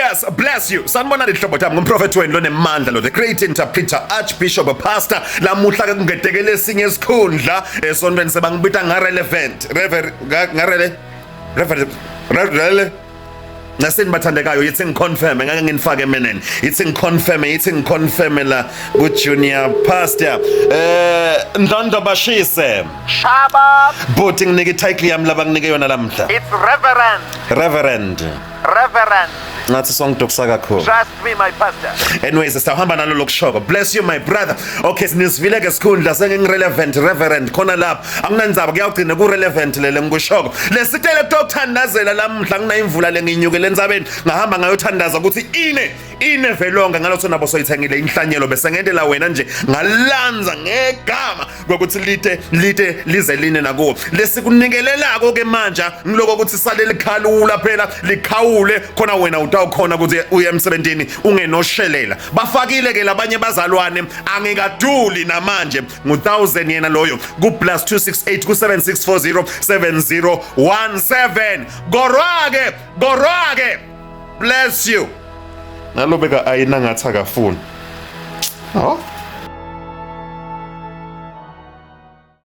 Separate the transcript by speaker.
Speaker 1: Yes, bless you. Sanibona lihlobo tami ngumprofeti wenu lonemandla lo the great interpreter archbishop pastor lamuhla ke kungetekele esinye isikhundla esontweni sebangibita nga relevant rever nga rele rever rele Nasini bathandekayo yithi ngiconfirm ngeke nginifake emeneni yithi ngiconfirm yithi ngiconfirm la ku junior pastor eh Ndondo Bashise
Speaker 2: Shaba
Speaker 1: Bhuti nginike title yami laba nginike yona lamhla
Speaker 2: It's Reverend
Speaker 1: Reverend
Speaker 2: Reverend
Speaker 1: Ngathi songidokisa kakhulu.
Speaker 2: Trust me my pastor.
Speaker 1: Anyways sawuhamba nalo lokushoko. Bless you my brother. Okay sinisivile ke sikhundla sengingirelevant reverend khona lapha. Anginandzaba kuyawugcina ku relevant lele ngikushoko. Lesitele kutokuthandazela lamhla nginayimvula lenginyukele entsabeni ngahamba ngayothandaza ukuthi ine ine velonga ngalotho nabo soyithengile inhlanyelo bese ngentela wena nje ngalanza ngegama kokuthi lite lite lize line nakuwo lesikunikelelako ke manje ngiloko ukuthi sale likhalula phela likhawule khona wena utawukhona ukuthi uye emsebenzini ungenoshelela bafakile ke labanye bazalwane angikaduli namanje ngu1000 yena loyo ku plus 268 ku 7640 7017 gorwake gorwake bless you nalobeka ayina ngathi akafuni oh.